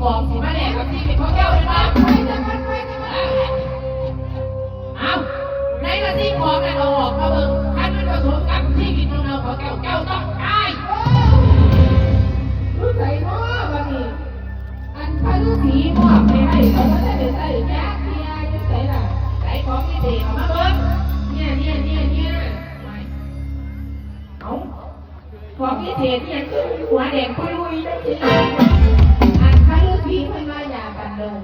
ຂອງຊິມາແລກກັບຊີວິດຂອງເຈົ້າແມ່ນບໍ່? ເອົາ ໃນລະສິ່ງຂອງນັ້ນເອົາອອກມາເບິ່ງ ຄັນມັນບໍ່ສົມກັບຊີວິດຂອງເຮົາ ຂອງເຈົ້າ ເຈົ້າຕ້ອງຕາຍ. ຢູ່ໃສນໍບັດນີ້? ອັນພະລືສີມອບໃຫ້ໄວ້ ເຂົາບໍ່ທັນໄດ້ໃຊ້ຈັກເທື່ອ ຢູ່ໃສລະ? ໃສຂອງວິເສດ ເອົາມາເບິ່ງ. ເນຍ ເນຍ ເນຍ ເນຍ ເອົາ ຂອງພິເສດອີ່ຫຍັງຄືຫົວແດງປຸຍລຸຍຈັ່ງຊີ້? ອັນພະລືສີເພິ່ນວ່າຢາບັນດົງ.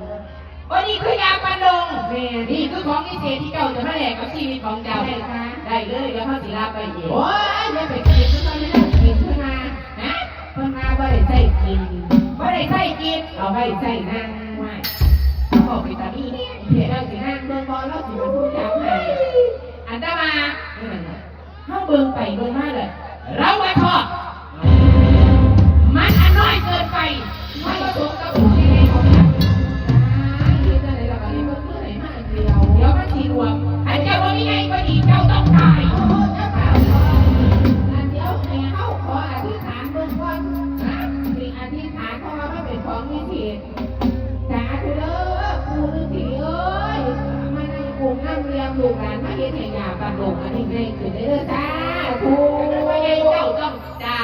ໂອ້ ນີ້ຄືຢາບັນດົງ. ແມ່ນ. ນີ້ຄືຂອງພິເສດທີ່ເຈົ້າຈະມາແລກກັບຊີວິດຂອງເຈົ້າ. ໄດ້ຄ່ະ? ໄດ້ເລີຍ ດຽວເຮົາຊິລາໄປເອງ. ໂອ້ຍ ຢ່າໄປກິນ ເພິ່ນວ່າແນວກິນ ເພິ່ນວ່າ. ຮະ? ເພິ່ນວ່າບໍ່ໄດ້ໃຊ້ກິນ. ບໍ່ໄດ້ໃຊ້ກິນ? ເອົາໄວ້ໃຊ້ນັ່ງ. ວ້າຍ ເວົ້າເປັນຕາມີແຮງແທ້. ເຈົ້າຊິນັ່ງເບິ່ງບໍ່? ລາວຊິເປັນຜູ້ຈັບໃຫ້. ອັນຕະວ່າ ເຮົາເບິ່ງໄປເບິ່ງມາແລ້ວ ລາວວ່າຊອບ ມັນອັນນ້ອຍເກີນໄປ ມັນບໍ່ສົມກັບຜູ້ໃຫຍ່ຂອງມັນ. ຕາຍ ເຮັດຈັ່ງໃດລະບາດນີ້ ເບິ່ງຄືໃຫ້ມາອັນດຽວ ດຽວມັນຊິລວມ. ຄັນເຈົ້າບໍ່ມີໃຫຍ່ກວ່ານີ້ ເຈົ້າຕ້ອງຕາຍ. ໂອ້ ເຈົ້າຂ້າ ອັນດຽວໃຫ້ເຮົາຂໍອະທິຖານເບິ່ງກ່ອນ. ຮະ? ຊິອະທິຖານ ເພາະວ່າມັນເປັນຂອງວິເສດ. ສາທຸເດີ້ ປູ່ລືສີເອີຍ ມານັ່ງກຸມນຳລຽງລູກຫຼານ ມາເຮັດໃຫ້ຢາບັນດົງອັນນີ້ໃຫຍ່ຂຶ້ນເດີ້ ສາທຸ. ເຈົ້າຕ້ອງຈາ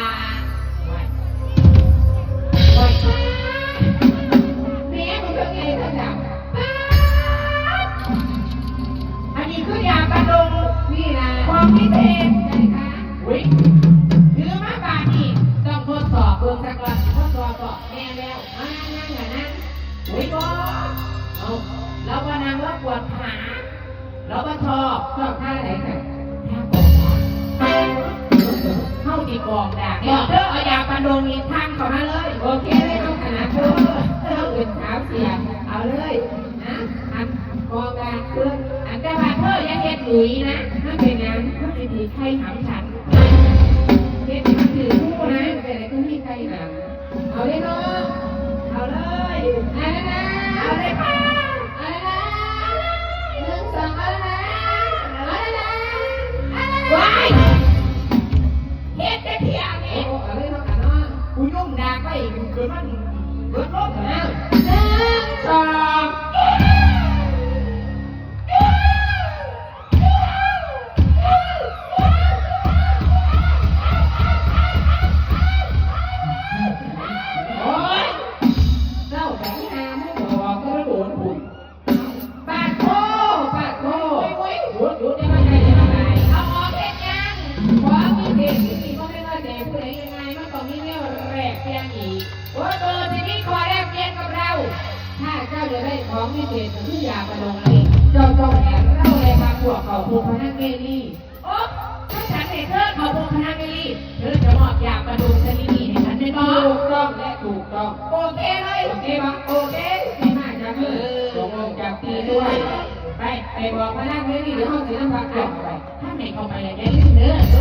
ໂອ້ຍ ໂອ້ຍ ແມ່ ມັນເຖິງໃຫຍ່ເຖິງດຳ. ປາດ ອັນນີ້ຄືຢາບັນດົງ ນີ້ລະ ຂອງພິເສດ. ໃຊ່ຄ່ະ? ອຸ້ຍ ຖືມາບາດນີ້ ຕ້ອງທົດສອບເບິ່ງຊະກ່ອນ. ທົດສອບບໍ? ແມ່ນແລ້ວ. ມານັ່ງ ນັ່ງ ນັ່ງ ນັ່ງ. ໂອ້ຍ ບໍ່ ເອົາ ລາວບໍ່ນັ່ງ ລາວປວດຂາ ລາວບໍ່ຊອບ. ຊອບທ່າໃດຊັ້ນ? ທ່າກອງດາກ. ເຮົາຊິກອງດາກໃຫ້ເດີ ເອົາຢາບັນດົງນີ້ທັ່ງເຂົ້າມາເລີຍ. ໂອເຄເລີຍ ເຮົາຖະໜັດເດີ ເຮົາເປັນສາວສຽງ. ເອົາເລີຍນະ ອັນກອງດາກເພິ່ນ ອັນ ແຕ່ວ່າເທີຢ່າເຮັດຫຼຸຍນະ. ມັນເປັນຫຍັງ? ມັນຊິຖືກໄຂ່ຫຳສັນ. ເຮັດໃຫ້ມັນຖືກຮູນະ. ເປັນຫຍັງຄືມີໄຂ່ຫຳ? ເອົາເລີຍເນາະ ເອົາເລີຍ ເອົາເລີຍນະ ເອົາເລີຍຄ່ະ ເອົາເລີຍນະ ໜຶ່ງ ສອງ ເອົາເລີຍນະ ເອົາເລີຍນະ ເອົາເລີຍນະ. ວ້າຍ ເຮັດຈັກເທື່ອແມ່. ໂອ້ ເອົາເລີຍເນາະ ເອົາເນາະ ກູຍົງດາກໄວ້ ຈົນມັນເບິດລົມແລ້ວ. ໜຶ່ງ ສອງ ໂອ້ຍ ເຈົ້າໄປຫາໝໍບໍ່ ກໍໂດນພຸ້ນ. ປາດໂທ້ ປາດໂທ້ ໂອ້ຍ ໂອ້ຍ ຢຸດ ຢຸດ ຢ່າມາໃກ້ ຢ່າມາໃກ້. ເອົາອອກເຮັດຫຍັງ? ຂອງວິເສດນີ້ ບໍ່ແມ່ນວ່າແຈກຜູ້ໃດງ່າຍໆ ມັນຕ້ອງມີແນວແລກປ່ຽນອີກ. ໂອ້ ໂຕຊິມີຂໍ້ແລກປ່ຽນກັບລາວ. ຖ້າເຈົ້າຢາກໄດ້ຂອງວິເສດ ກໍຄືຢາປະດົງນີ້ ເຈົ້າຕ້ອງໃຫ້ເຮົາ ແລະ ພັກພວກເຂົ້າພົບພະນາງເມລີ. ໂອ້ ຖ້າສັນໃຫ້ເທີເຂົ້າພົບພະນາງເມລີ ເທີຈະມອບຢາປະດົງຊະນິດນີ້ໃຫ້ສັນ ແມ່ນບໍ່? ຖືກຕ້ອງ ແລະ ຖືກຕ້ອງ. ໂອເຄເລີຍ. ໂອເຄບໍ່? ໂອເຄ. ດີມາກ ຈັບມື ຕົກລົງຈັບຕີດ້ວຍ. ໄປ ໄປບອກພະນາງເມລີ ດຽວເຮົາຊິນຳພາເຂົ້າໄປ. ຖ້າໃຫ້ເຂົ້າໄປ ຢ່າລືມເດີ.